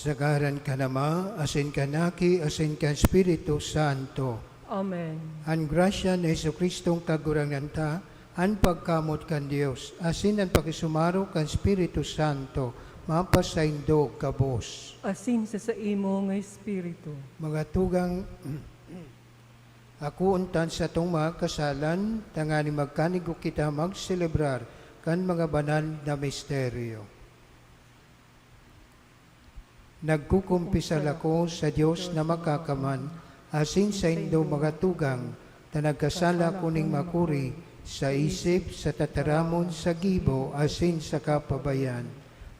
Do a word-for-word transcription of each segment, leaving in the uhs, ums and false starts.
Sa ngaran kan Ama, asin kan Aki, asin kan Espiritu Santo. Amen. An grasya ni Jesu-Cristong Kagurangnan ta, an pagkamoot kan Dios, asin an pakisumaro kan Espiritu Santo, mapasaindo gabos. Asin sa saimo nga espiritu. Mga tugang, akoon ta an satong mga kasalan, tanganing magkanigo kita magselebrar kan mga banal na misteryo. Nagkukumpisal ako sa Dios na Makakaman, asin saindo, mga tugang, ta nagkasala ako ning makuri sa isip, sa tataramon, sa gibo, asin sa kapabayan.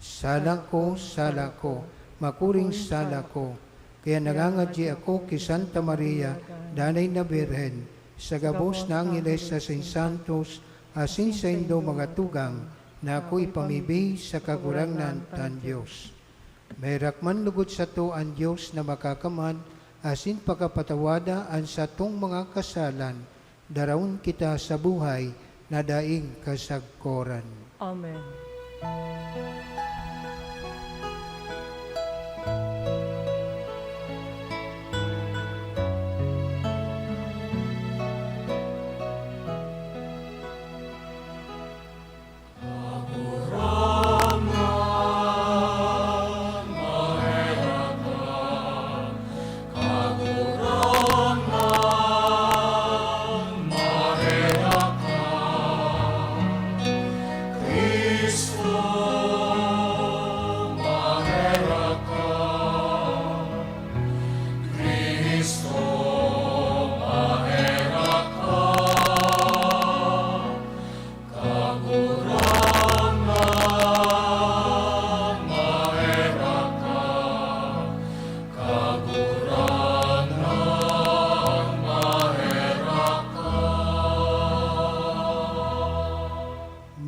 Sala ko, sala ko, makuring sala ko. Kaya nangangadyi ako ki Santa Maria, Danay na Birhen, sa gabos na angheles asin santos, asin saindo, mga tugang, na ako ipamibi sa Kagurangnan tan Dios. Maherak man lugod sato an Dios na Makakaman, asin pakapatawada an satong mga kasalan, daraon kita sa buhay na daing kasagkoran. Amen.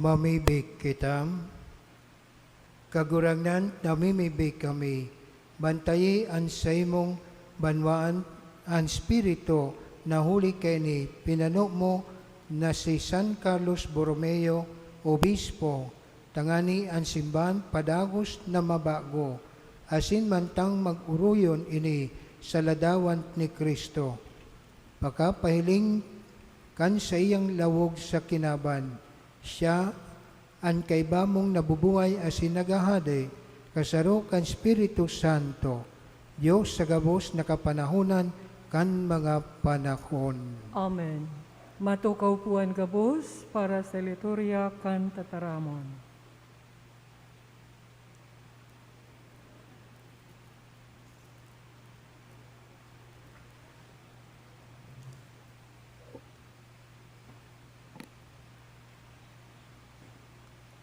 Mamibig kita. Kagurangnan, namimibi kami, bantayi an saimong banwaan, an Espiritu na huli kaini pinano mo na si San Carlos Borromeo, Obispo, tangani an simbahan padagos na mabago, asin mantang mag-oroyon ini sa ladawan ni Cristo. Pakapahiling kan saiyang lawog sa kinaban, siya an kaiba mong nabubuhay asin naghahade, kasaro kan Espiritu Santo, Dios sa gabos na kapanahonan kan mga panahon. Amen. Matukaw po an gabos para sa liturya kan tataramon.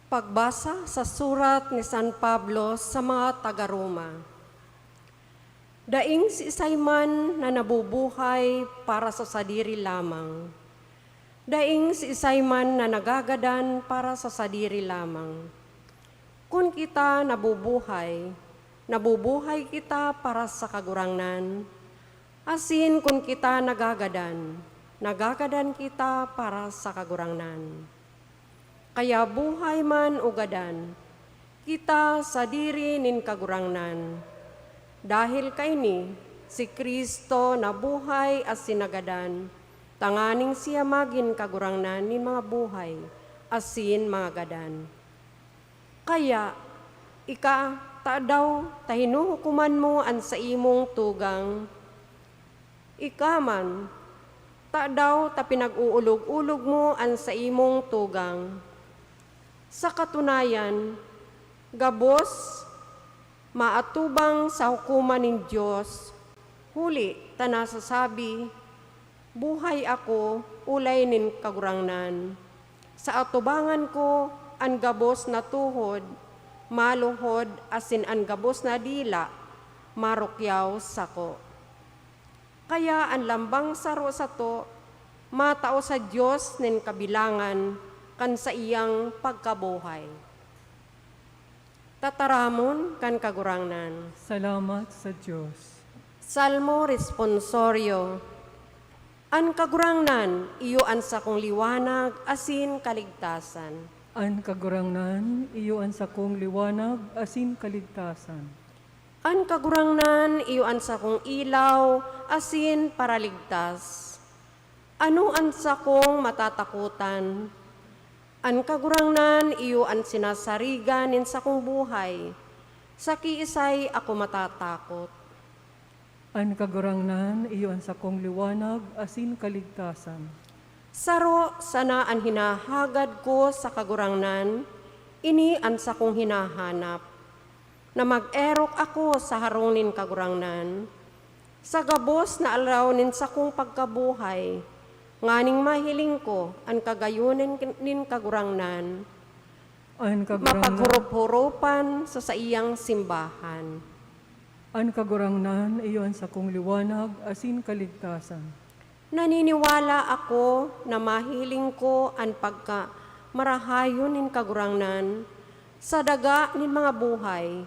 Pagbasa sa surat ni San Pablo sa mga taga Roma. Daing siisay man na nabubuhay para sa sadiri lamang. Daing siisay man na nagagadan para sa sadiri lamang. Kun kita nabubuhay, nabubuhay kita para sa Kagurangnan, asin kun kita nagagadan, nagagadan kita para sa Kagurangnan. Kaya buhay man o gadan, kita sadiri nin Kagurangnan. Dahel kaini, si Cristo nabuhay asin nagadan, tanganing siya magin Kagurangnan nin mga buhay asin mga gadan. Kaya, ika, tadaw ta hinuhukoman mo an saimong tugang? Ika man, tadaw ta pinag-uulog-ulog mo an saimong tugang? Sa katunayan, gabos maatubang sa hukoman nin Dios, huli ta nasasabi, "Buhay ako, ulay nin Kagurangnan. Sa atubangan ko an gabos na tuhod, maluhod, asin an gabos na dila, marukyaw sako." Kaya an lambang saro sato matao sa Dios nin kabilangan kan saiyang pagkabuhay. Tataramon kan Kagurangnan. Salamat sa Dios. Salmo Responsorio. An Kagurangnan, iyo an sakong liwanag asin kaligtasan. An Kagurangnan, iyo an sakong liwanag asin kaligtasan. An Kagurangnan iyo an sakong ilaw asin paraligtas. Ano an sakong matatakotan? An Kagurangnan iyo an sinasarigan nin sakong buhay. Sa kiisay ako matatakot? An Kagurangnan iyo an sakong liwanag asin kaligtasan. Saro sana an hinahagad ko sa Kagurangnan, ini an sakong hinahanap, na mag-erok ako sa harong nin Kagurangnan, sa gabos na aldaw nin sakong pagkabuhay, nganing mahiling ko an kagayonan nin Kagurangnan, An Kagurangnan, mapaghurup-hurupan sa saiyang simbahan. An Kagurangnan iyo an sakong liwanag asin kaligtasan. Naniniwala ako na mahiling ko an pagkamarahayon nin Kagurangnan sa daga nin mga buhay.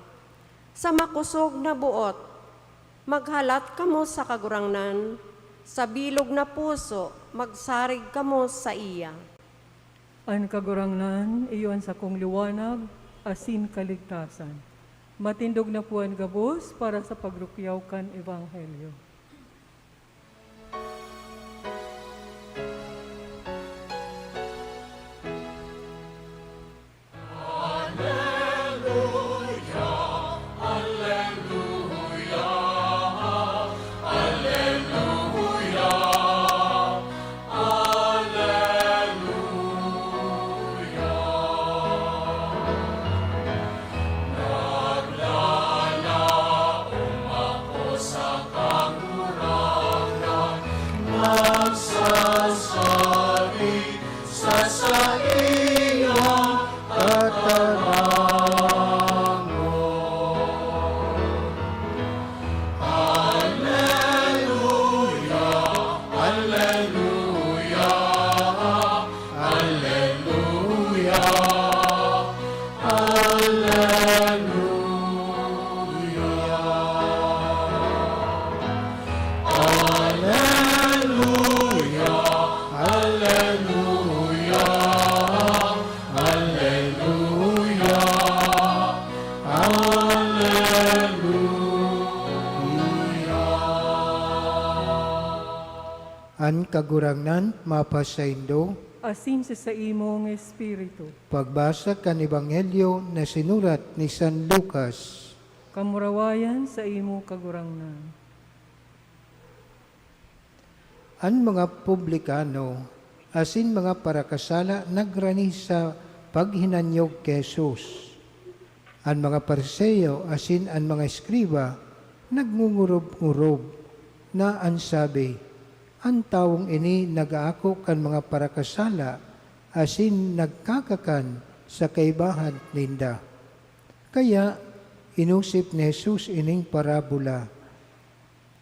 Sa makosog na boot, maghalat kamo sa Kagurangnan, sa bilog na puso, magsarig kamo saiya. An Kagurangnan iyo an sakong liwanag asin kaligtasan. Matindog na po an gabos para sa pagrukyaw kan Ebanghelyo. Nagsasabi sa saiyang katarangon. Alleluia, alleluia, alleluia, alleluia. Alleluia, alleluia, alleluia, alleluia. An Kagurangnan mapasaindo. Asin sa saimong espiritu. Pagbasa kan Ebanghelyo na sinurat ni San Lucas. Kamurawayan saimo, Kagurangnan. An mga publikano asin mga parakasala nagrani sa paghinanyog ki Jesus. An mga Fariseo asin an mga eskriba nagngungurub-ngurub na an sabi, "An tawong ini nag-aako kan mga parakasala asin nagkakakan sa kaibahan ninda." Kaya inosip ni Jesus ining parabola,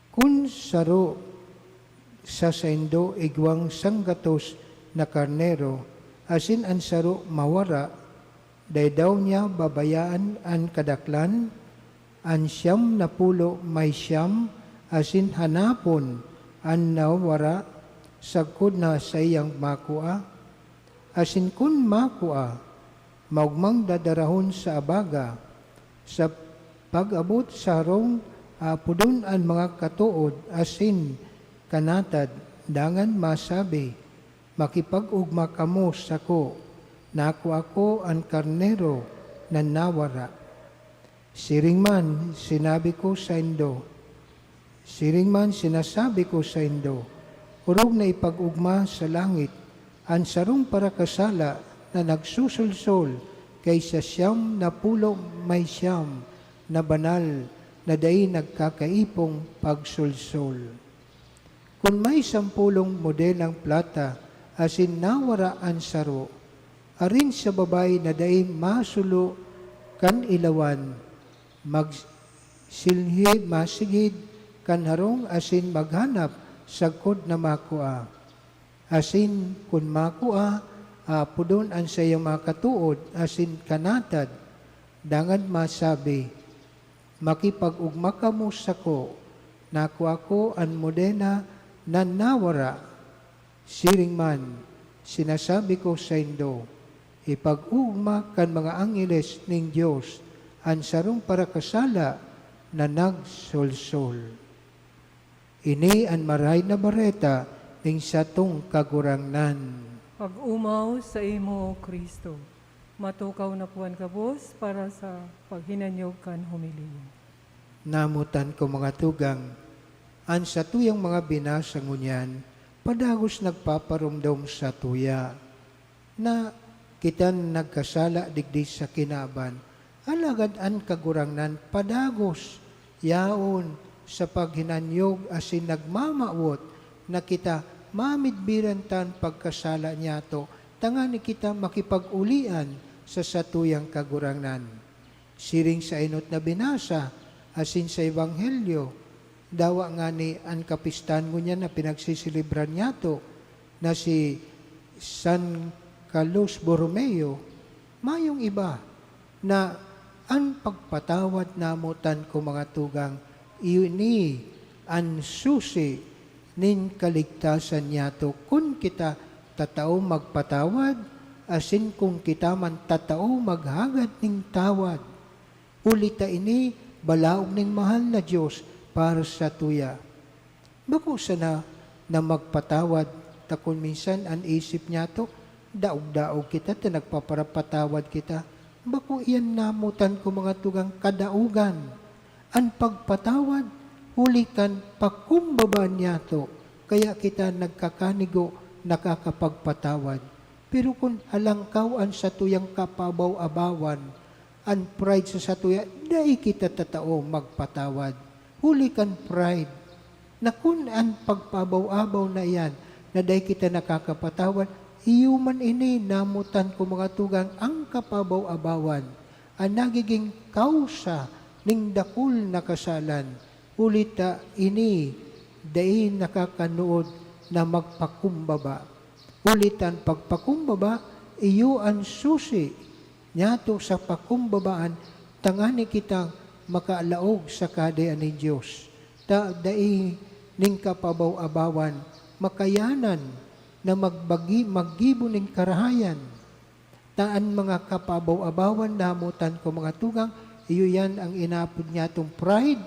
"Kun saro sa saindo igwang sanggatos na karnero asin an saro mawara, dai daw niya babayaan an kadaklan? An siyam na pulo may siyam asin hanapon an nawara sagkod na saiyang makua? Asin kun makua, maogmang dadarahon sa abaga. Sa pag-abot sa harong, aapodon an mga katood asin kanatad, dangan masabi, 'Makipag-ogma kamo sako, nakua ko an karnero na nawara.' Siring man, sinabi ko saindo, siring man, sinasabi ko saindo, orog na ipag-ogma sa langit an sarong parakasala na nagsusolsol kay sa siyam na pulo may siyam na banal na dai nagkakaipong pagsolsol." Kun may sampolong modelang plata asin nawara an saro, arin sa babayi na dai masulo kan ilawan, magsilhid, masigid kan harong asin maghanap sagkod na makua. Asin kun makua, aapodon an saiyang mga katood asin kanatad, dangan masabi, "Makipag-ogma kamo sako, nakua ko an modena na nawara." Siring man, sinasabi ko saindo, ipag-ogma kan mga angheles nin Dios an sarong parakasala na nagsolsol. Ini an Marahay na Bareta ning satong Kagurangnan. Pag-omaw saimo, O Cristo. Matukaw na po an gabos para sa paghinanyog kan homilya. Namotan ko, mga tugang, an satuyang mga binasa ngunyan padagos nagpaparomdom satuya na kita nagkasala digdi sa kinaban. Alagad an Kagurangnan padagos yaon sa paghinanyog asin nagmamawot na kita mamidbiran ta an pagkasala niyato, tangani kita makipag-ulian sa satuyang Kagurangnan. Siring sa enot na binasa asin sa Ebanghelyo, dawa ngani an kapistahan ngunyan na pinagseselebran niyato na si San Carlos Borromeo, mayong iba na an pagpatawad, namotan ko, mga tugang, iyo ini an susi nin kaligtasan niyato kun kita tatao magpatawad, asin kun kita man tatao maghagad nin tawad. Huli ta ini balaog nin mahal na Dios para satuya. Bako sana na magpatawad, ta kun minsan an isip niyato, daog-daog kita ta nagpaparapatawad kita. Bako iyan, namotan ko, mga tugang, kadaogan an pagpatawad, huli kan pakumbaba niyato, kaya kita nagkakanigo nakakapagpatawad. Pero kun halangkaw an satuyang kapabaw-abawan, an pride sa satuya, dai kita tatao magpatawad. Huli kan pride, na kun an pagpaabaw-abaw na iyan na dai kita nakakapatawad, iyo man ini, namotan ko, mga tugang, an kapabaw-abawan, an nagiging kausa ning dakul na kasalan. Huli ta ini dai nakakanood na magpakumbaba. Huli ta an pagpakumbaba, iyo an susi niyato sa pakumbabaan, tangani kita makalaog sa Kahadean nin Dios. Ta dai nin kapabaw-abawan makayanan na magbagi, maggibo nin karahayan. Ta an mga kapabaw-abawan, namotan ko, mga tugang, iyo yan ang inaapod niyatong pride,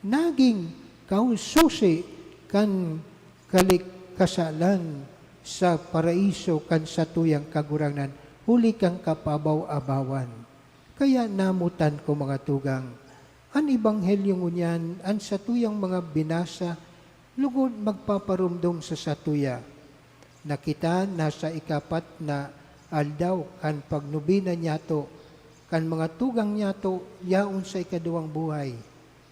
naging kaususi kan kalig-, kasalan sa paraiso kan satuyang Kagurangnan, huli kan kapabaw-abawan. Kaya namotan ko, mga tugang, an Ebanghelyo ngunyan, an satuyang mga binasa, lugod magpaparomdom sa satuya na kita nasa ikapat na aldaw kan pagnobena niyato kan mga tugang niyato yaon sa ikaduwang buhay.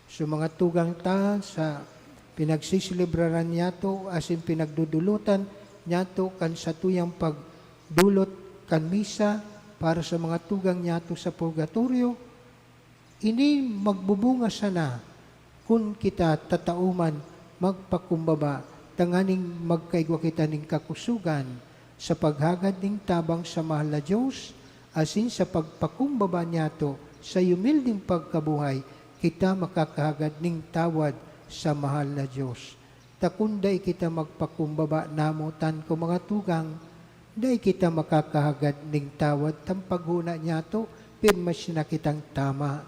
So, mga tugang ta, sa pinagsiselebraran niyato asin pinagdodolotan niyato kan satuyang pagdolot kan misa para sa mga tugang niyato sa purgatorio, ini magbubunga sana kun kita tatao man magpakumbaba tanganing magkaigwa kita nin kakusogan sa paghagad nin tabang sa mahal na Dios, asin sa pagpakumbaba niyato sa humildeng pagkabuhay, kita makakahagad nin tawad sa mahal na Dios. Ta kun dai kita magpakumbaba, namotan ko, mga tugang, dai kita makakahagad nin tawad ta an paghona niyato, pirmi sana kitang tama.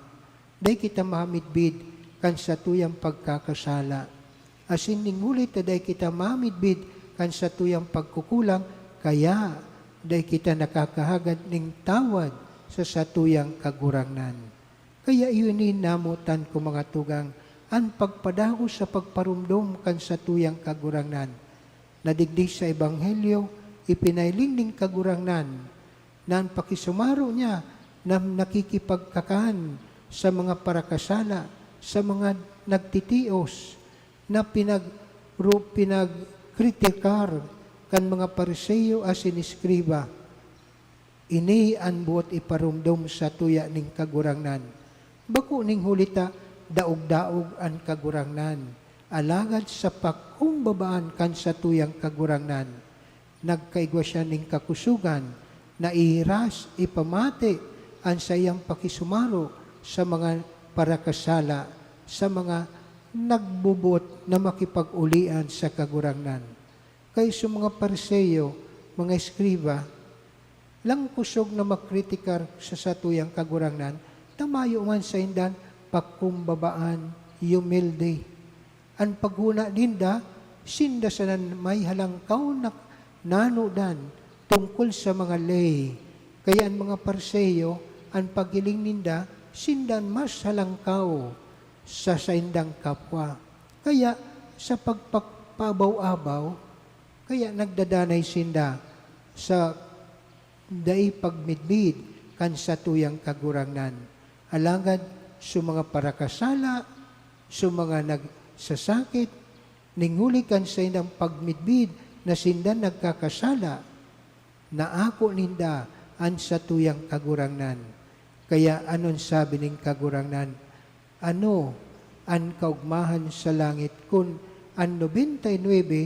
Dai kita mamidbid kan satuyang pagkakasala. Asin nin huli ta dai kita mamidbid kan satuyang pagkukulang, kaya dai kita nakakahagad nin tawad sa satuyang Kagurangnan. Kaya iyo ini, namotan ko, mga tugang, an pagpadagos sa pagparomdom kan satuyang Kagurangnan, na digdi sa Ebanghelyo, ipinahiling nin Kagurangnan na an pakisumaro niya na nakikipagkakan sa mga parakasala, sa mga nagtitios, na pinag-, ru-, pinagkritikar kan mga Fariseo asin eskriba. Ini an buot iparomdom satuya nin Kagurangnan. Bako nin huli ta daog-daog an Kagurangnan, alagad sa pakumbabaan kan satuyang Kagurangnan, nagkaigwa siya nin kakusogan na ihiras, ipamati an saiyang pakisumaro sa mga parakasala, sa mga nagboboot na makipag-ulian sa Kagurangnan. Kay sa mga Fariseo, mga eskriba, langkosog na makritikar sa satuyang Kagurangnan, ta mayo man sainda an pakumbabaan, humilde. An paghona ninda, sinda sana may halangkaw na nanodan tungkol sa mga ley. Kaya an mga Fariseo, an paghiling ninda, sinda an mas halangkaw sa saindang kapwa. Kaya sa pagpapaabaw-abaw, kaya nagdadanay sinda sa dai pagmidbid kan satuyang Kagurangnan. Alagad sa mga parakasala, sa mga nagsasakit, ning huli kan saindang pagmidbid na sinda nagkakasala, naako ninda an satuyang Kagurangnan. Kaya ano an sabi ning Kagurangnan? Ano an kaogmahan sa langit kun an nobenta y nuebe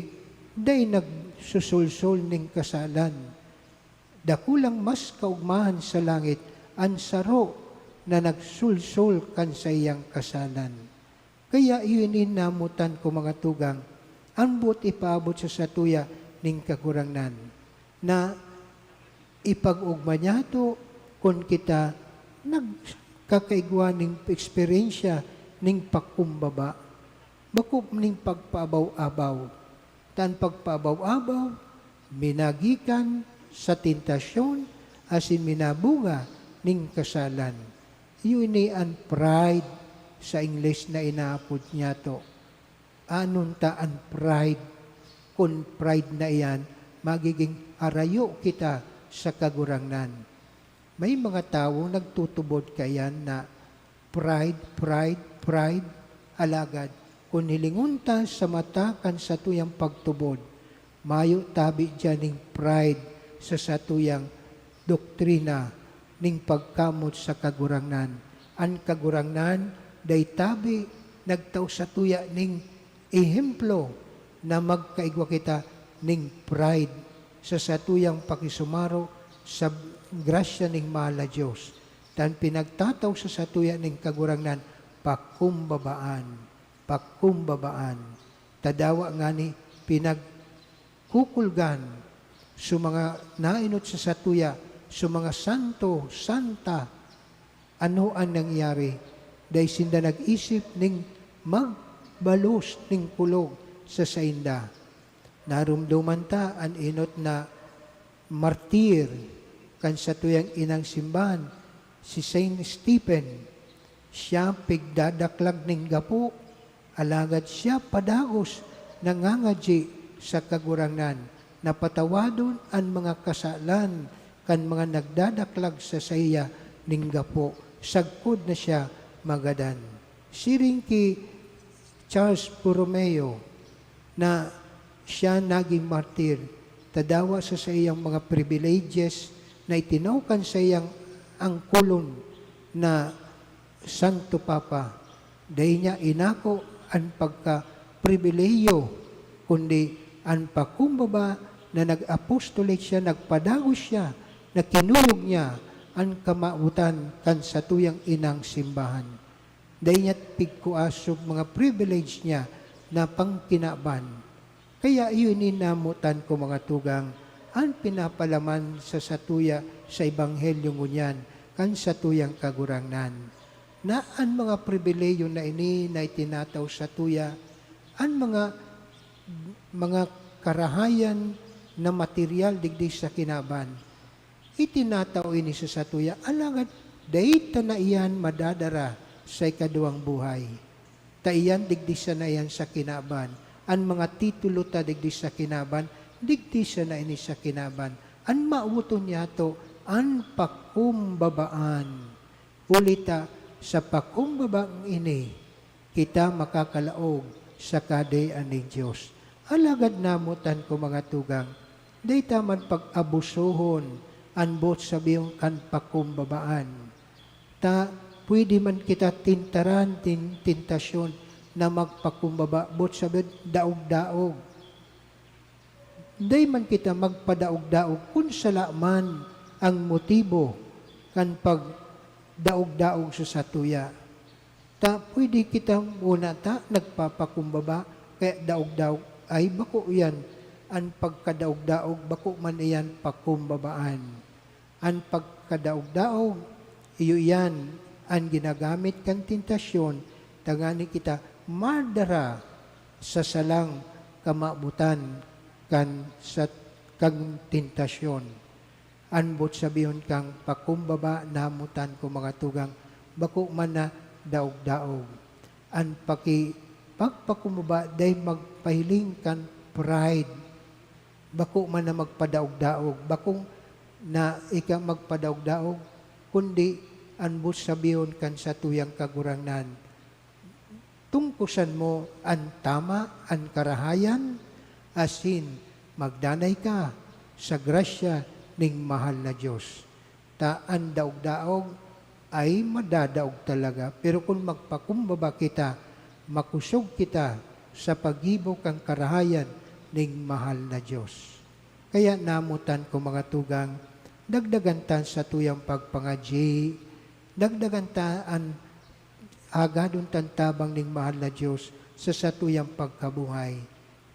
dai nagsusulsol nin kasalan? Dakulang mas kaogmahan sa langit an saro na nagsulsol kan saiyang kasalan. Kaya iyo ini namotan ko, mga tugang, an boot ipaabot sa satuya nin Kagurangnan, na ipag-ogma niyato kun kita nagkakaigwa nin eksperyensya nin pakumbaba, bako nin pagpaabaw-abaw. Ta an pagpaabaw-abaw minagikan sa tentasyon asin minabunga nin kasalan. Iyo ini an pride sa Ingles na inaapod niyato. Anon ta an pride? Kun pride na iyan, magiging harayo kita sa Kagurangnan. May mga tawo nagtutubod kaiyan na pride, pride, pride. Alagad, kun hilingon ta sa mata kan satuyang pagtubod, mayo tabi diyan nin pride sa satuyang doktrina nin pagkamot sa Kagurangnan. An Kagurangnan dai tabi nagtao satuya nin ehemplo na magkaigwa kita nin pride sa satuyang pakisumaro sa grasya nin mahal na Dios. Ta an pinagtatao sa satuya nin Kagurangnan, pakumbabaan, pakumbabaan. Ta dawa ngani pinagkukulgan sa mga naenot sa satuya, sa mga santo, santa. Ano an nangyari? Dai sinda nag-isip nin magbalos nin kulog sa sainda. Naromdoman ta an enot na martir kan satuyang inang simbahan, si Saint Stephen. Siya pigdadaklag nin gapo, alagad siya padagos nangangadyi sa Kagurangnan na patawadon an mga kasalan kan mga nagdadaklag sa saiya nin gapo, sagkod na siya magadan. Siring ki Charles Borromeo na siya naging martir, ta dawa sa saiyang mga privileges na itinao kan saiyang angkolon na Santo Papa, dai niya inako an pagkapribilehiyo, kundi an pakumbaba na nag-apostolate siya, nagpadagos siya, na kinuyog niya an kamawotan kan satuyang inang simbahan. Dai niya pigkuasob mga privilege niya na pangkinaban. Kaya iyo ini namotan ko, mga tugang, an pinapalaman sa satuya sa Ebanghelyo ngunyan kan satuyang Kagurangnan, na an mga pribilehiyo na ini na itinatao satuya, an mga, mga karahayan na materyal digdi sa kinaban, itinatao ini sa satuya, alagad dai ta na iyan madadara sa ikaduwang buhay. Ta iyan digdi sana iyan sa kinaban. An mga titulo ta digdi sa kinaban, digdi sana ini sa kinaban. An mawoton niyato, an pakumbabaan. Huli ta sa pakumbabaan ini, kita makakalaog sa Kahadean nin Dios. Alagad namotan ko, mga tugang, dai ta man pag-abusohon an boot sabihon kan pakumbabaan. Ta pwede man kita tentaran nin tentasyon na magpakumbaba, boot sabihon, daog-daog. Dai man kita magpadaog-daog kun sala man an motibo kan pagdaog-daog sa satuya. Ta pwede kita, muna ta nagpapakumbaba, kaya daog-daog. Ay, bako iyan an pagkadaog-daog, bako man iyan pakumbabaan. An pagkadaog-daog, iyo iyan an ginagamit kan tentasyon, tangani kita madara sa salang kamabotan kan sa, kan tentasyon. An boot sabihon kan pakumbaba, namotan ko, mga tugang, bako man na daog-daog. An paki-, pagpakumbaba dai magpahiling kan pride. Bako man na magpadaog-daog, bakong na ika magpadaog-daog, kundi an boot sabihon kan satuyang Kagurangnan. Tungkosan mo an tama, an karahayan, asin magdanay ka sa grasya ning mahal na Dios. Ta an daog-daog ay madadaog talaga, pero kun magpakumbaba kita, makosog kita sa paggibo kan karahayan ning mahal na Dios. Kaya namotan ko, mga tugang, dagdagan ta an satuyang pagpangadyi, dagdagan ta an hagadon tan tabang ning mahal na Dios sa satuyang pagkabuhay.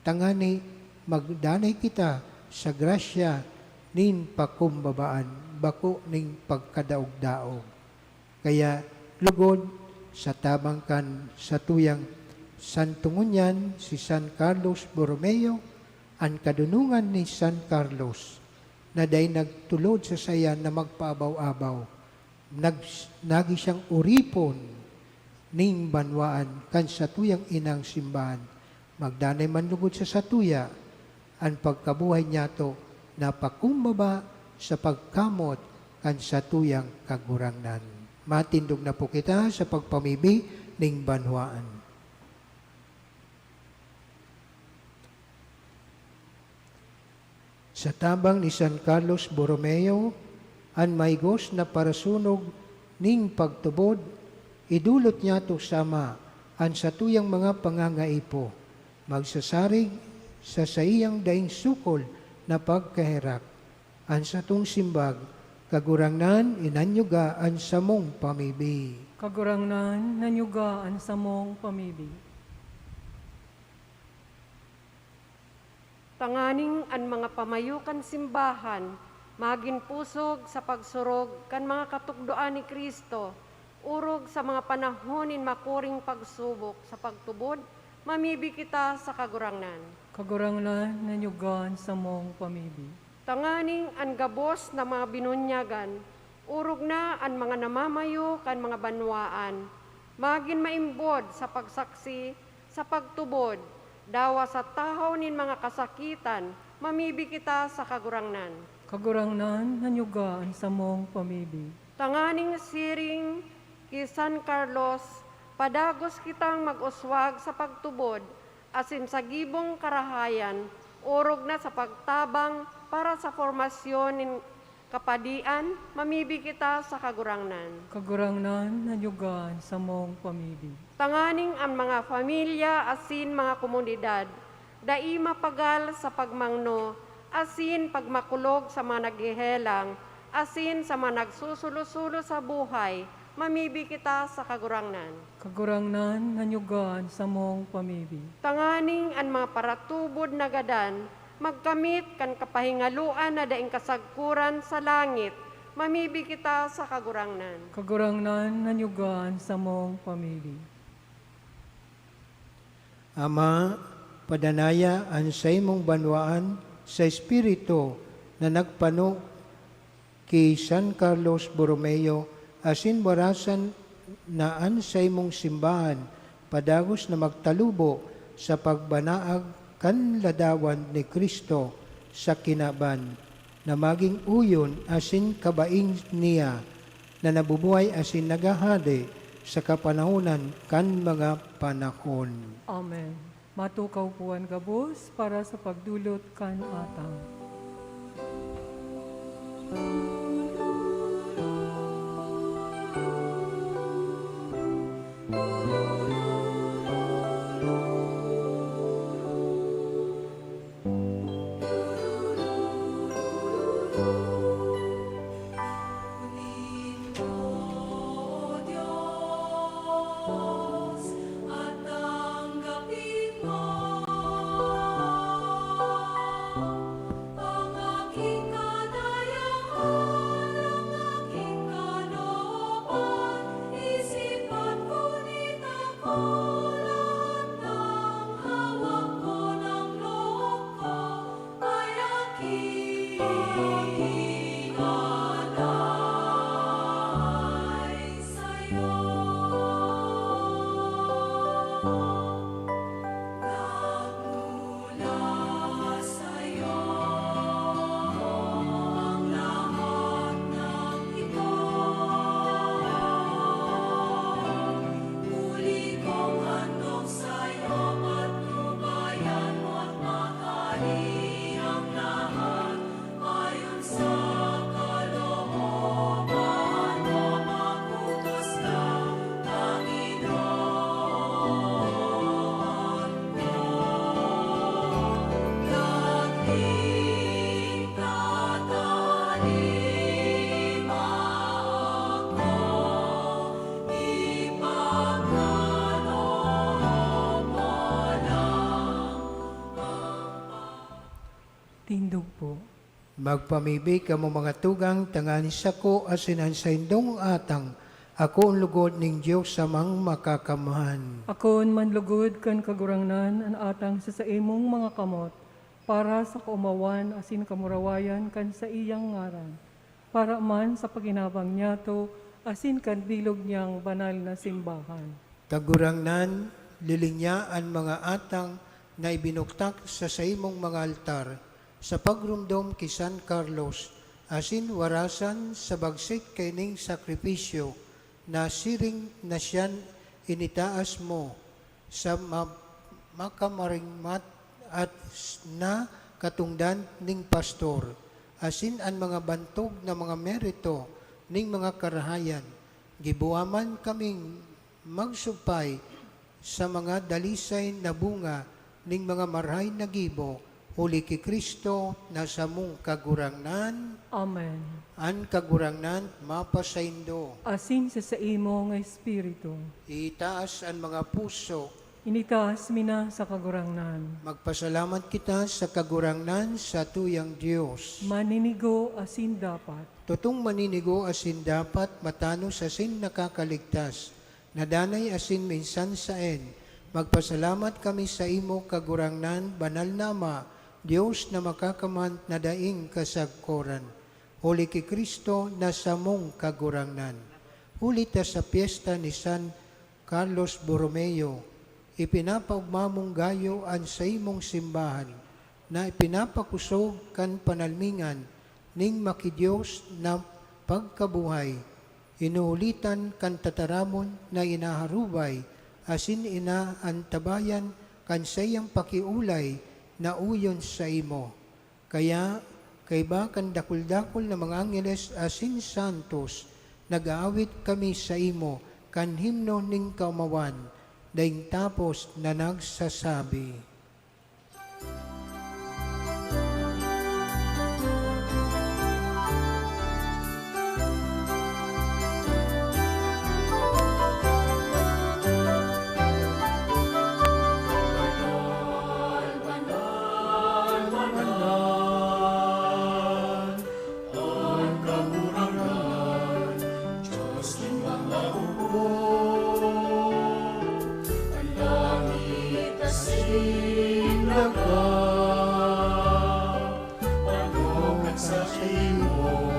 Tangani magdanay kita sa grasya nin pakumbabaan, bako nin pagkadaog-daog. Kaya lugod, sa tabang kan satuyang santong ngunyan, si San Carlos Borromeo, an kadunongan ni San Carlos, na dai nagtulod sa saya na magpaabaw-abaw, nag-, nagi siyang oripon ning banwaan kan satuyang inang simbahan. Magdanay man lugod sa satuya, an pagkabuhay niyato napakumbaba sa pagkamot kan satuyang Kagurangnan. Matindog na po kita sa pagpamibi ning banwaan. Sa tabang ni San Carlos Borromeo, an mahigos na parasunog ning pagtubod, idolot niyato sa Ama an satuyang mga pangangaipo, magsasarig sa saiyang daing sukol na pagkaherak. An satong simbag, Kagurangnan, inanyuga an samong pamibi. Kagurangnan, nanyuga an samong pamibi. Tanganing an mga pamayo kan simbahan magin pusog sa pagsurog kan mga katukdoan ni Cristo, orog sa mga panahon nin makuring pagsubok sa pagtubod, mamibi kita sa Kagurangnan. Kagurangnan, nanyuga an samong pamibi. Tanganing an gabos na mga binunyagan, orog na an mga namamayo kan mga banwaan, magin maimbod sa pagsaksi sa pagtubod, dawa sa tahaw nin mga kasakitan, mamibi kita sa Kagurangnan. Kagurangnan, nanyuga an samong pamibi. Tanganing siring ki San Carlos, padagos kitang mag-uswag sa pagtubod asin sa gibong karahayan, orog na sa pagtabang para sa formasyon nin kapadian, mamibi kita sa Kagurangnan. Kagurangnan, nanyuga an samong pamibi. Tanganing an mga pamilya asin mga komunidad dai mapagal sa pagmangno asin pagmakulog sa mga naghehelang asin sa mga nagsusulo-sulo sa buhay, mamibi kita sa Kagurangnan. Kagurangnan, nanyuga an samong pamibi. Tanganing an mga paratubod na gadan magkamit kan kapahingaloan na daing kasagkoran sa langit, mamibi kita sa Kagurangnan. Kagurangnan, nanyuga an samong pamibi. Ama, padanaya an saimong banwaan sa Espiritu na nagpano ki San Carlos Borromeo, asin warasan na an saimong simbahan padagos na magtalubo sa pagbanaag kan ladawan ni Cristo sa kinaban, na magin oyon asin kabaing niya, na nabubuhay asin naghahade sa kapanahonan kan mga panahon. Amen. Matukaw po an gabos para sa pagdolot kan atang. Tindog po. Magpamibi kamo, mga tugang, tanganing sako asin an saindong atang akoon lugod nin Dios Amang Makakamhan. Akoon man lugod kan Kagurangnan an atang sa saimong mga kamot, para sa kaomawan asin kamurawayan kan saiyang ngaran, para man sa paginabang niyato asin kan bilog niyang banal na simbahan. Kagurangnan, lilinya an mga atang na ibinuktak sa saimong mga altar sa pagromdom ki San Carlos, asin warasan sa bagsik kaining sakripisyo na siring na siyan initaas mo sa ma-, makamaringmat at s-, na katongdan ning pastor, asin an mga bantog na mga merito ning mga karahayan. Giboha man kaming magsumpay sa mga dalisay na bunga ning mga marahay na gibo, huli ki Cristo na samong Kagurangnan. Amen. An Kagurangnan mapasaindo. Asin sa saimong espiritu. Itaas an mga puso. Initaas mi na sa Kagurangnan. Magpasalamat kita sa Kagurangnan, satuyang Dios. Maninigo asin dapat. Totong maninigo asin dapat, matanos asin nakakaligtas, na danay asin minsan saen, magpasalamat kami saimo, Kagurangnan, Banal na Ama, Dios na Makakamhan na daing kasagkoran, huli ki Cristo na samong Kagurangnan. Huli ta sa pyesta ni San Carlos Borromeo, ipinapaogma mong gayo an saimong simbahan, na ipinapakosog kan panalmingan ning maki-Dios na pagkabuhay, hinuhulitan kan tataramon na inaharubay asin inaantabayan kan saiyang pakiolay na oyon saimo. Kaya, kaiba kan dakul-dakul na mga angheles asin santos, nag-aawit kami saimo kan himno nin kaomawan, daing tapos na nagsasabi. An Kagurangnan, Dios nin mga opo, an langit asin daga, manokan saimo,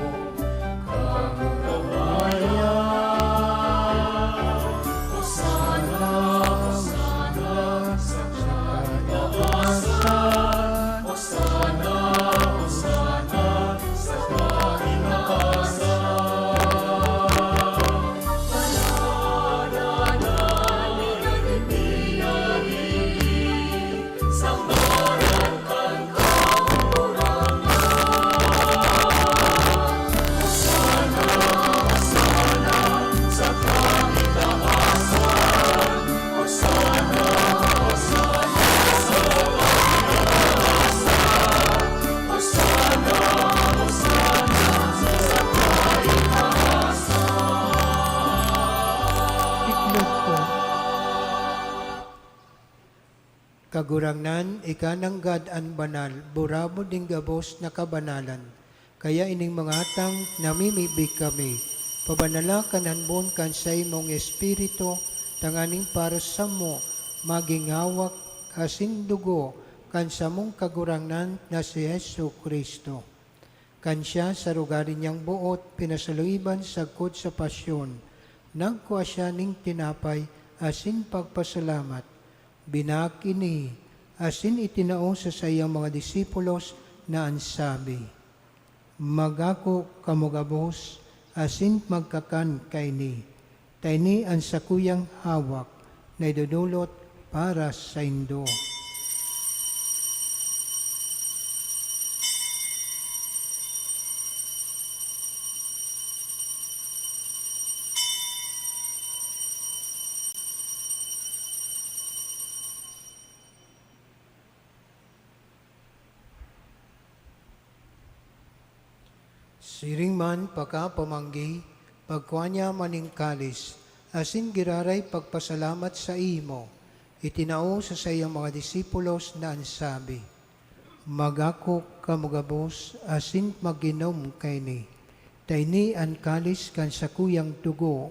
kamurawayan. Hosana, Hosana, sa kataasan. Hosana, Hosana, sa kataasan. Hosana, Hosana, sa ngaran kan Kagurangnan. Hosana, Hosana, sa kataasan. Hosana, Hosana, sa kataasan. Hosana, Hosana, sa kataasan. Itlog po. Kagurangnan, ika nanggad an banal, burabod nin gabos na kabanalan. Kaya ining mga atang namimibi kami, pabanala kan hanbon kan saimong Espiritu, tanganing para samo magin hawak asin dugo kan samong Kagurangnan na si Jesu-Cristo. Kan siya sa rugari niyang boot pinasaluiban sagkod sa pasyon, nagkua siya nin tinapay asin pagpasalamat, binaak ini asin itinao sa saiyang mga disipulos na an sabi, "Magako kamo gabos asin magkakan kaini, ta ini an sakuyang hawak na idodolot para saindo." Siring man pakapamanggi, pagkua niya man nin kalis, asin giraray pagpasalamat saimo, itinao sa saiyang mga disipulos na an sabi, "Magako kamo gabos asin mag-inom kaini, ta ini an kalis kan sakuyang dugo,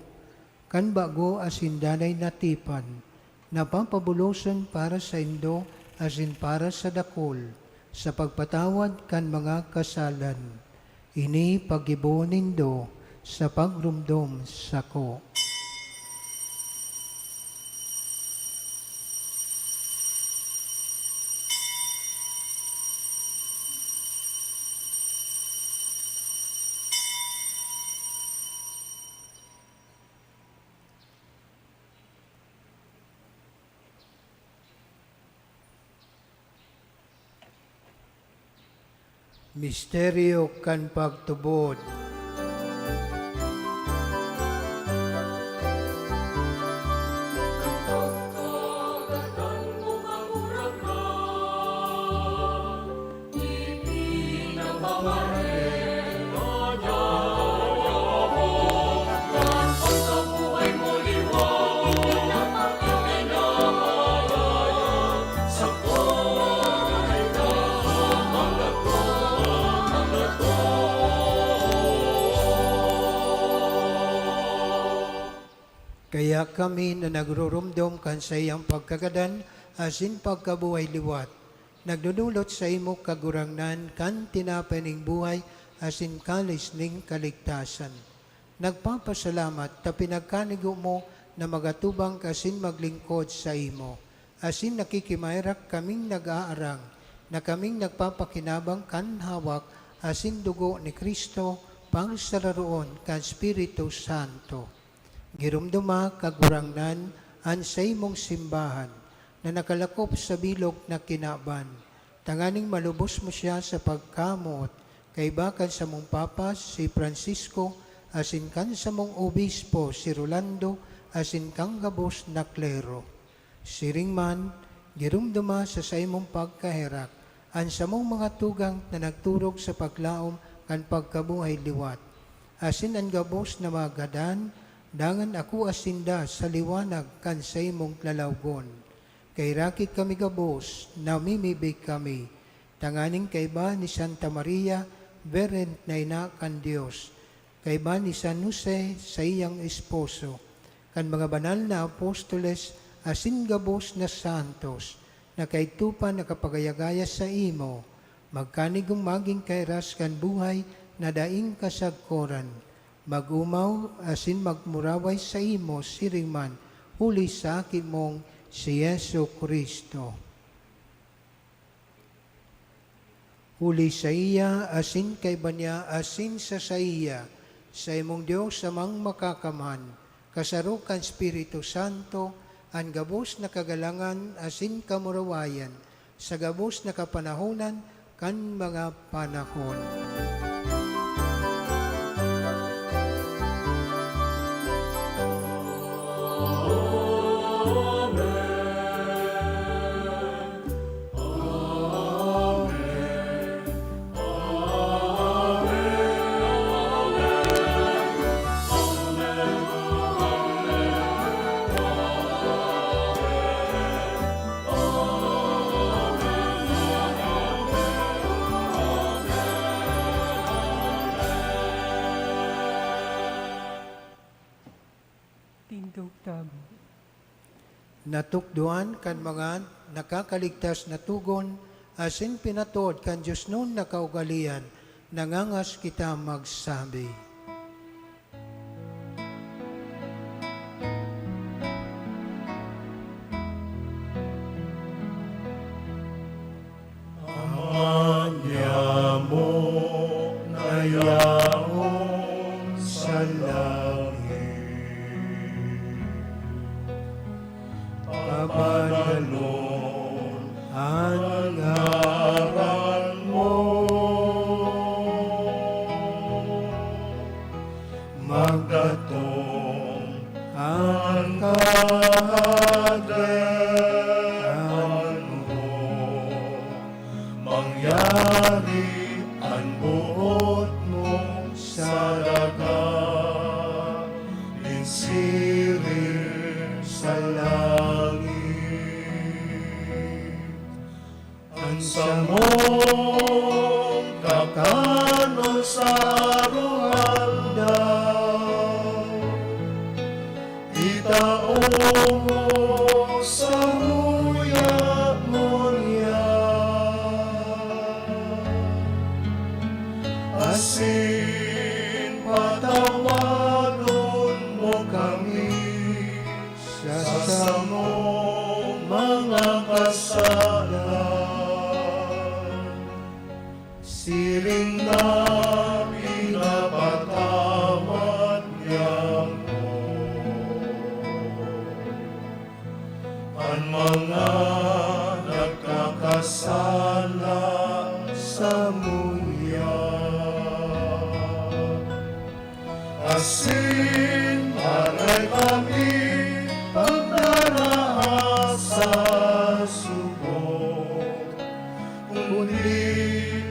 kan bago asin danay na tipan, na papabuloson para saindo asin para sa dakul, sa pagpatawad kan mga kasalan. Ini paggibo nindo sa pagromdom sako." Misteryo kan pagtubod. Kaya kami na nagruromdom kan saiyang pagkagadan asin pagkabuhay liwat, nagdodolot saimo, Kagurangnan, kan tinapay ning buhay asin kalis ning kaligtasan. Nagpapasalamat ta pinagkanigo mo na magatubang ka asin maglingkod saimo, asin nakikimaherak kaming nag-aarang na kaming nagpapakinabang kan hawak asin dugo ni Cristo, pangsararoon kan Espiritu Santo. Giromdoma, Kagurangnan, an saimong simbahan na nakalakop sa bilog na kinaban, tanganing malubos mo siya sa pagkamoot, kaiba kan samong Papa, si Francisco, asin kan samong Obispo, si Rolando, asin kan gabos na klero. Siring man, giromdoma sa saimong pagkaherak an samong mga tugang na nagturog sa paglaom kan pagkabuhay liwat, asin an gabos na mga gadan, dangan akua sinda sa liwanag kan saimong lalawgon. Kaheraki kami gabos, namimibi kami, tanganing kaiba ni Santa Maria, Birhen na Ina kan Dios, kaiba ni San Jose, saiyang esposo, kan mga banal na apostoles asin gabos na santos, na kaidto pa nakapagayagaya saimo, magkanigong magin kairas kan buhay na daing kasagkoran, mag-omaw asin magmuraway saimo siring man huli sa Aki mong si Jesu-Cristo. Huli saiya, asin kaiba niya, asin sa saiya, saimong Dios, Amang Makakamhan, kasaro kan Espiritu Santo, an gabos na kagalangan asin kamurawayan, sa gabos na kapanahonan kan mga panahon. Tindog tago. Natukdoan kan mga nakakaligtas na togon asin pinatod kan diosnon na kaugalean Nangangas kita magsabi. Ama niamo na yaon sa langit, pabanalon an ngaran mo. Magdatong an Kahadean mo, mangyari an boot mo sa daga nin siring sa langit. An samong kakanon sa aroaldaw, itao mo samuya ngunyan, asin patawadon mo kami sa samong mga kasalan, siring na pinapatawad niamo an mga nagkakasala samuya. Asin aray kami pagdaraha sa sugo, kundi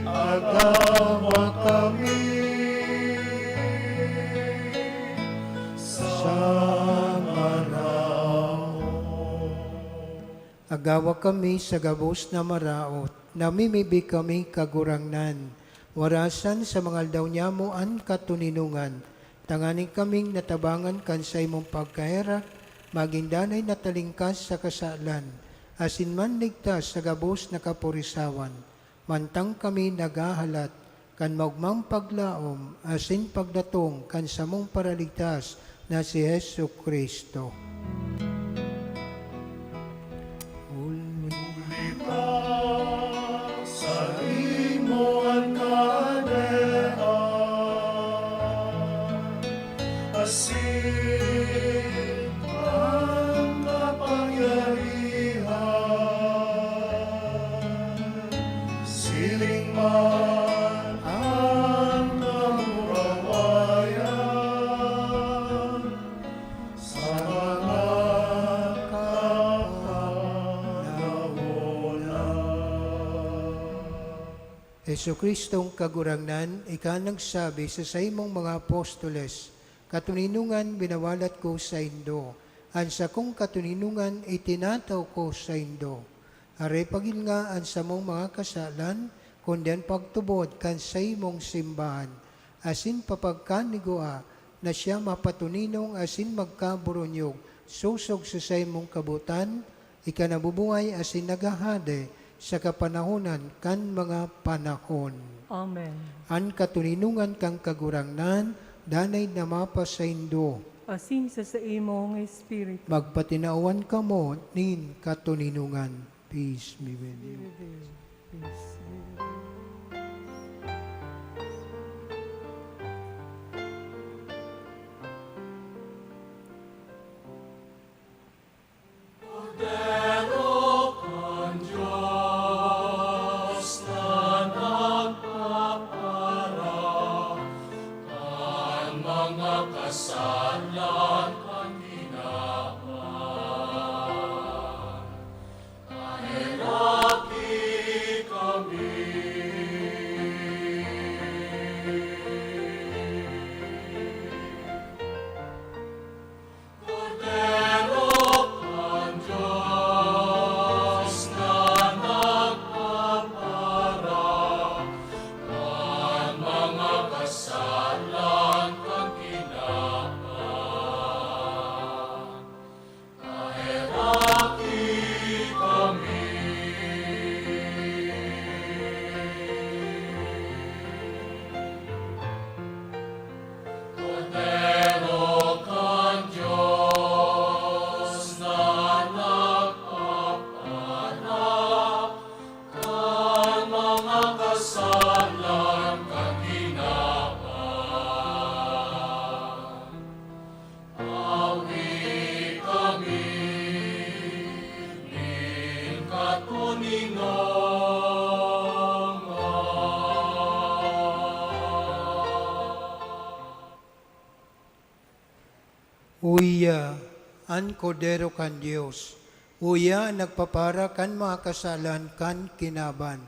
agawa kami sa maraot. Agawa kami sa gabos na maraot, namimibi kami, Kagurangnan. Warasan sa mga aldaw niamo an katoninongan, tanganing kaming natabangan kan saimong pagkaherak, magin danay na talingkas sa kasalan, asin manligtas sa gabos na kapurisawan, mantang kami naghahalat kan maogmang paglaom asin pagdatong kan samong Paraligtas na si Jesu-Cristo. Huli ta saimo an kahadean, asin an kapangyarihan, siring man an kamurawayan sa mga kapanahonan. Jesu-Cristong Kagurangnan, ika nagsabi sa saimong mga apostoles, "Katoninongan minawalat ko saindo, an sakong katoninongan itinatao ko saindo." Aray pagilnga an samong mga kasalan, kundi an pagtubod kan saimong simbahan, asin papagkanigua na siya mapatoninong asin magkaboronyog sosog sa saimong kabotan, ika na bubuhay asin naghahade sa kapanahonan kan mga panahon. Amen. An katoninongan kan Kagurangnan danay na mapasaindo. Asin sa saimong espiritu. Magpatinawan kamo nin katoninongan. Peace be with you. Be with you. Peace be with you. Kordero kan Dios na nagpapara kan mga kasalan kan tinawan, paheraki kami. Kordero kan Dios na nagpapara kan mga kasalan kan tinawan, paheraki kami. Uya an Kordero kan Dios, uya an nagpapara kan mga kasalan kan kinaban.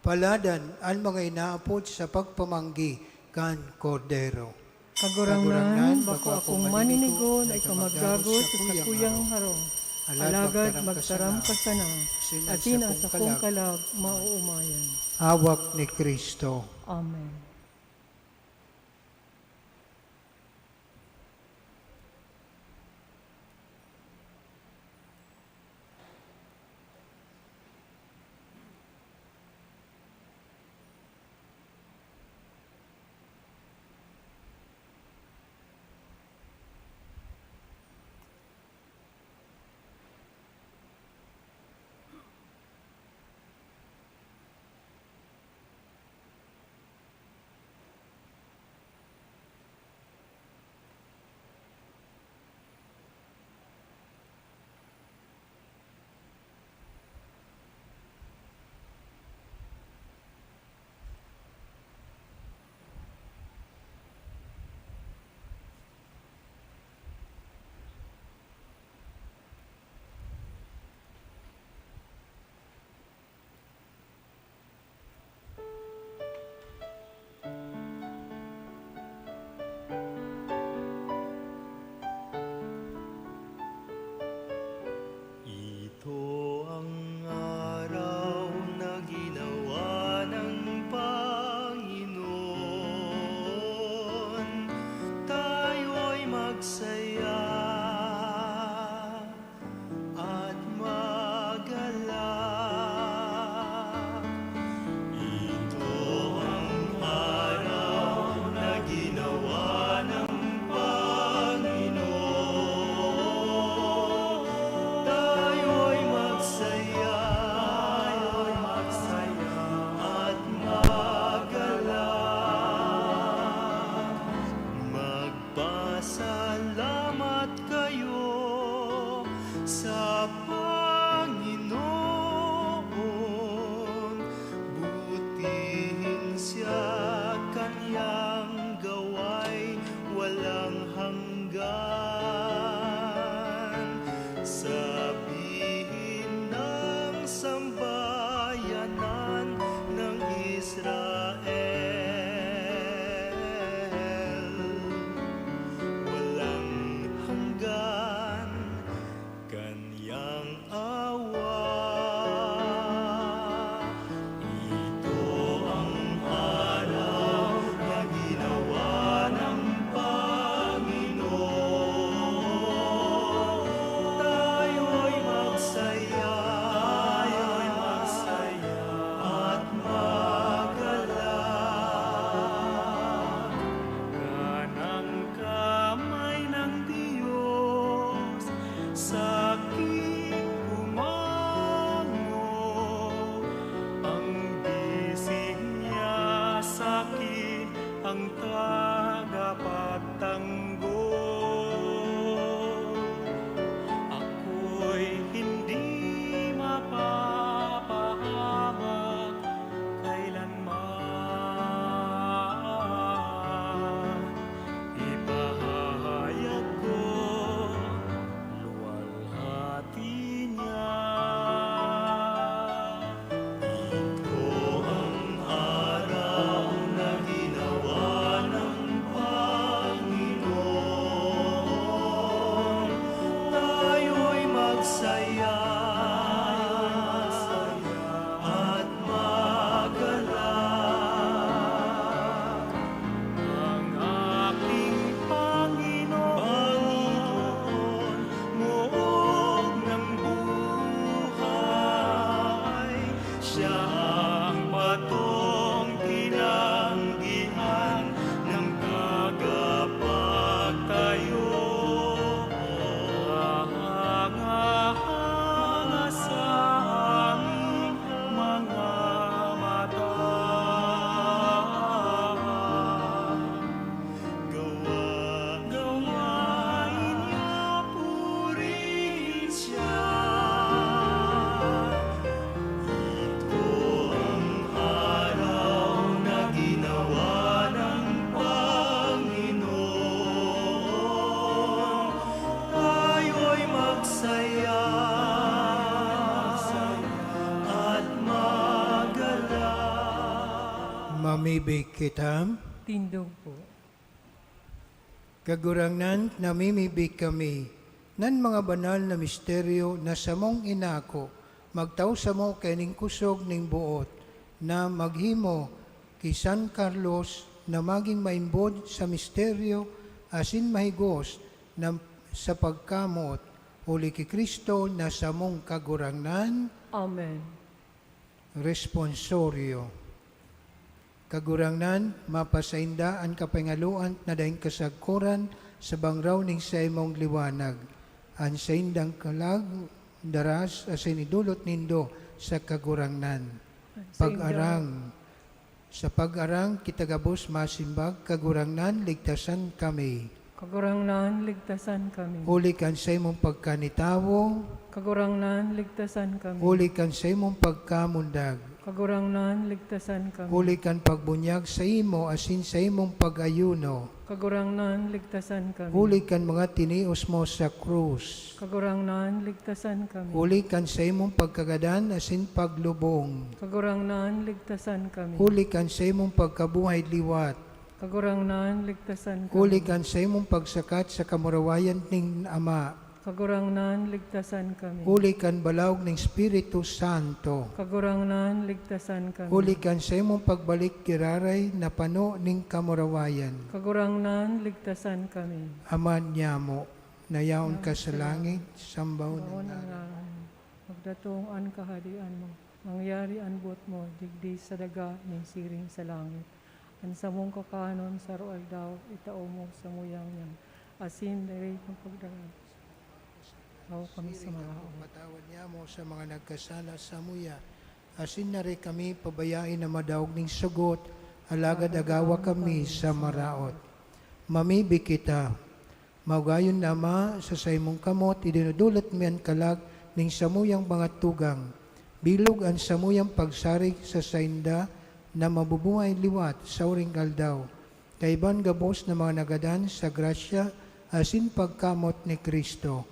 Paladan an mga inaapod sa pagpamanggi kan Kordero. Kagurangnan, bako akong maninigo na ikaw magdagos sa sakuyang harong. Alagad magtaram ka sana, asin an sakong kalag maoomayan. Hawak ni Cristo. Amen. Ito ang araw na ginawa ng Panginoon, tayo'y magsaya at magalak. Ito ang araw na ginawa ng Panginoon. Tayo'y magsaya, tayo'y magsaya at magalak. Magpasalamat kayo sa Panginoon, butihin siya, kanyang gawain walang hanggan. Sabihin ng sambayanan ng Israel, walang hanggan kanyang awa. Ito ang araw na Ibig kita. Tindog po. Kagurangnan, namimibi kami nan mga banal na misteryo na samong inako, magtao samo kaining kusog ning boot, na maghimo ki San Carlos na magin maimbod sa misteryo asin mahigos na sa pagkamoot, huli ki Cristo na samong Kagurangnan. Amen. Responsorio. Kagurangnan, mapasainda an kapangaloan na daing kasagkoran sa bangraw ning saimong liwanag. An saindang kalag, daras, asin idolot nindo sa Kagurangnan. An saindang Pag-arang. Sa pag-arang, kita gabos masimbag, Kagurangnan, ligtasan kami. Kagurangnan, ligtasan kami. Huli kan saimong pagkanitawo. Kagurangnan, ligtasan kami. Huli kan saimong pagkamundag. Kagurangnan, ligtasan kami. Huli kan pagbunyag saimo asin saimong pag-ayuno. Kagurangnan, ligtasan kami. Huli kan mga tinios mo sa krus. Kagurangnan, ligtasan kami. Huli kan saimong pagkagadan asin paglubong. Kagurangnan, ligtasan kami. Huli kan saimong pagkabuhay liwat. Kagurangnan, ligtasan kami. Huli kan saimong pagsakat sa kamurawayan nin Ama. Kagurangnan, ligtasan kami. Huli kan balaog nin Espiritu Santo. Kagurangnan, ligtasan kami. Huli kan saimong pagbalik giraray na pano nin kamurawayan. Kagurangnan, ligtasan kami. Ama niyamo, na yaon ka sa langit, sambahon ang ngaran mo. Magdatong an Kahadean mo. Mangyari an boot mo, digdi sa daga nin siring sa langit. An samong kakanon sa aroaldaw, itao mo samuyang ngunyan, asin dai mo pagdaraos kami sa maraot. Patawad niyamo sa mga nagkasala samuya, asin dai kami pabayae na madaog nin sugot, alagad agawa kami sa maraot. Mamibi kita. Maugayon na, Ama, sa saimong kamot, idinudulot mi an kalag ning samuyang mga tugang. Bilog an samuyang pagsarig sa sainda na mabubuhay liwat sa uring aldaw, kaiban gabos na mga nagadan sa grasya asin pagkamot ni Cristo.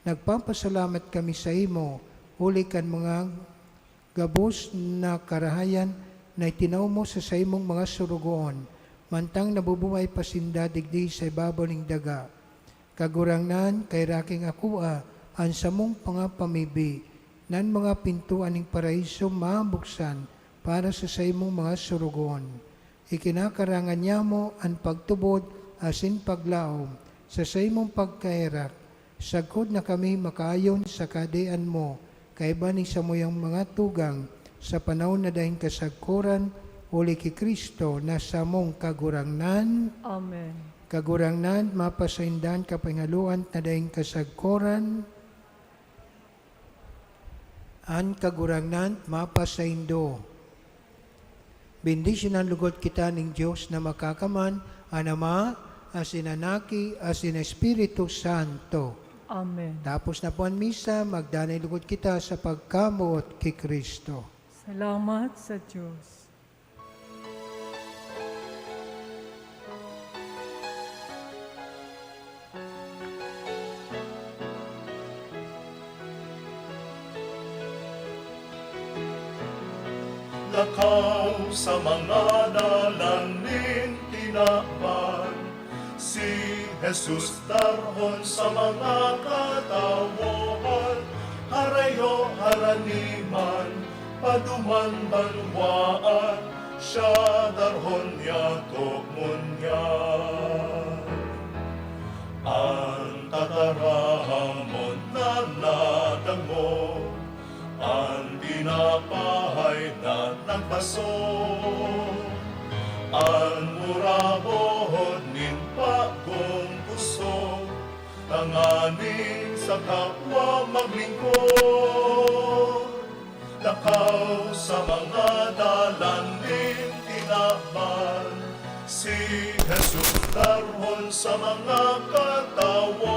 Nagpapasalamat kami saimo, huli kan mga gabos na karahayan na itinao mo sa saimong mga sorogoon, mantang nabubuhay pa sinda digdi sa ibabaw nin daga. Kagurangnan, kaheraki akua an samong mga pamibi, nan mga pintoan nin Paraiso mabuksan para sa saimong mga sorogoon. Ikinakarangan niyamo an pagtubod asin paglaom sa saimong pagkaherak, sagkod na kami makaayon sa Kahadean mo, kaiba nin samuyang mga tugang, sa panahon na daing kasagkoran, huli ki Cristo na samong Kagurangnan. Amen. Kagurangnan, mapasainda an kapangaloan na daing kasagkoran. An Kagurangnan mapasaindo. Bendisyonan logod kita nin Dios na Makakaman, an Ama, asin an Aki, asin Espiritu Santo. Amen. Tapos na po an misa, magdanay logod kita sa pagkamoot ki Cristo. Salamat sa Dios. Lakaw sa mga dalan nin tinaban, si Jesus darhon sa mga katawohan, harayo harani man, paduman banwaan, siya darhon niya togon niya. An tataramon na nadangog, an tinapay na nagbaso, an mura bohod nin bagong pusog, tanganing sa kapwa maglingkod. Lakaw sa mga dalan nin tinaban, si Jesus darhon sa mga katawo